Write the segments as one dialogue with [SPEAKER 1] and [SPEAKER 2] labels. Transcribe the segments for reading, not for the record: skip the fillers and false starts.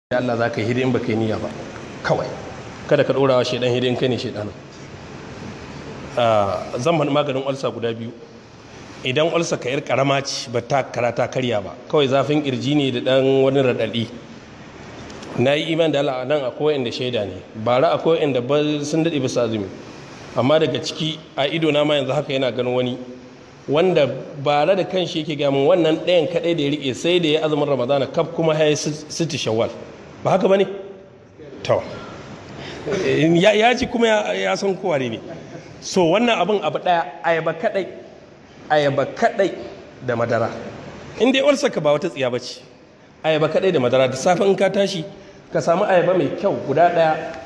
[SPEAKER 1] Da Allah za ka yi hidin ba ka yi niyya ba. Kawai kada ka ɗora wa shaidan hidin, kai ne shaidanin. Zan faɗi maganin ulcer guda biyu. Idan ulcer ka yar karama ce, ba ta karata karya ba, kawai zafin kirji ne da ɗan wani raɗaɗi, na yi iman da Allah nan akwai inda shaida ne. Bara akwai inda ba sun daɗe bisa azumi, amma daga ciki a ido na ma yanzu haka yana ganin wani wanda bara da kanshi yake gamin wannan ɗayan kaɗai da ya riƙe, sai da ya azumin Ramadana kaf kuma ya yi siti Shawwal. Ba haka ba ne? To, ya ji kuma ya san kowa ne. So wannan abin, abu ɗaya, ayaba kaɗai, ayaba kaɗai da madara. In dai ulcer ka ba wata tsiya ba ce, ayaba kaɗai da madara. Da safe in ka tashi, ka samu ayaba mai kyau guda ɗaya,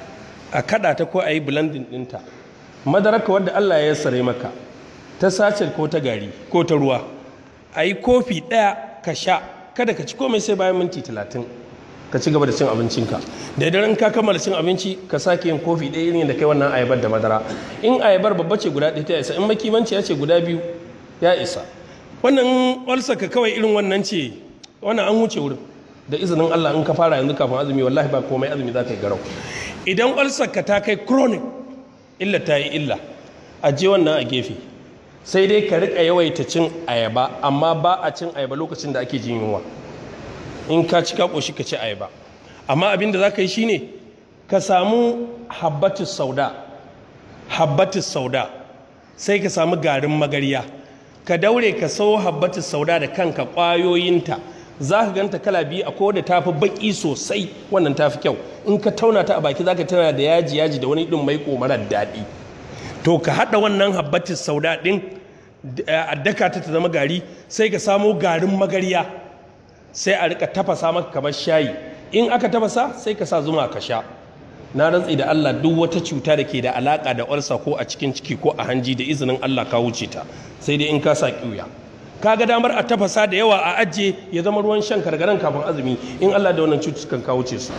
[SPEAKER 1] a kaɗa ta ko a yi blending ɗinta. Madararka wadda Allah ya sare maka, ta sachet ko ta gari ko ta ruwa, a yi kofi ɗaya, ka sha. Kada ka ci komai sai bayan minti 30, ka ci gaba da cin abincinka. Da daren ka kammala cin abinci, ka sake yin kofi ɗaya irin da kai wannan ayabar da madara. In ayabar babba ce, guda ɗaya ta isa. In makimanci ya ce, guda biyu ya isa. Wannan ulcer ka kawai irin wannan ce, wannan an wuce wurin. Da izinin Allah, in ka fara yanzu kafin azumi, wallahi ba komai, azumi za ka yi garau. Idan ulcer ka ta kai chronic, illa ta yi illa, a je wannan a gefe, sai dai ka rika yawaita cin ayaba. Amma ba a cin ayaba lokacin da ake jin yunwa. In ka ci ka ƙoshi, ka ci ayaba. Amma abin da za ka yi shine ka samu habbatus sauda, habbatus sauda, sai ka samu garin magarya. Ka daure ka sau habbatus sauda da kanka, ƙwayoyinta za ka ganta kala biyu. A koda ta fi baƙi sosai, wannan ta fi kyau. In ka tauna ta a baki, za ka tana da yaji yaji da wani ɗin mai marar daɗi. To, ka haɗa wannan habbatus sauda ɗin, a daka ta ta zama gari. Sai ka samo garin magarya, sai a rika tafasa maka kamar shayi. In aka tafasa, sai ka sa zuma ka sha. Na rantsi da Allah, duk wata cuta da ke da alaka da ulcer, ko a cikin ciki ko a hanji, da izinin Allah ka wuce ta, sai dai in ka sa ƙiuya. Ka ga damar a tafasa da yawa a ajiye, ya zama ruwan shan kargaran kafin azumi. In Allah da wannan cututtukan ka wuce su.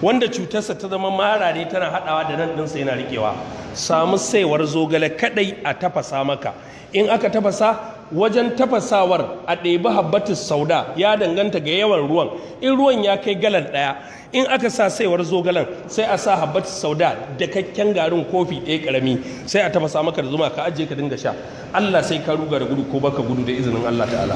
[SPEAKER 1] Wanda cutarsa ta zama mara ne, tana haɗawa da nan ɗinsa yana riƙewa, samu saiwar zogale kaɗai a tafasa maka. In aka tafasa, wajen tafasawar a ɗebi habbatus sauda, ya danganta ga yawan ruwan. In ruwan ya kai galan ɗaya, in aka sa saiwar zogalen, sai a sa habbatus sauda da kakken garin kofi ɗaya ƙarami, sai a tafasa maka da zuma, ka ajiye ka dinga sha. Allah sai ka ruga da gudu ko baka gudu, da izinin Allah ta'ala.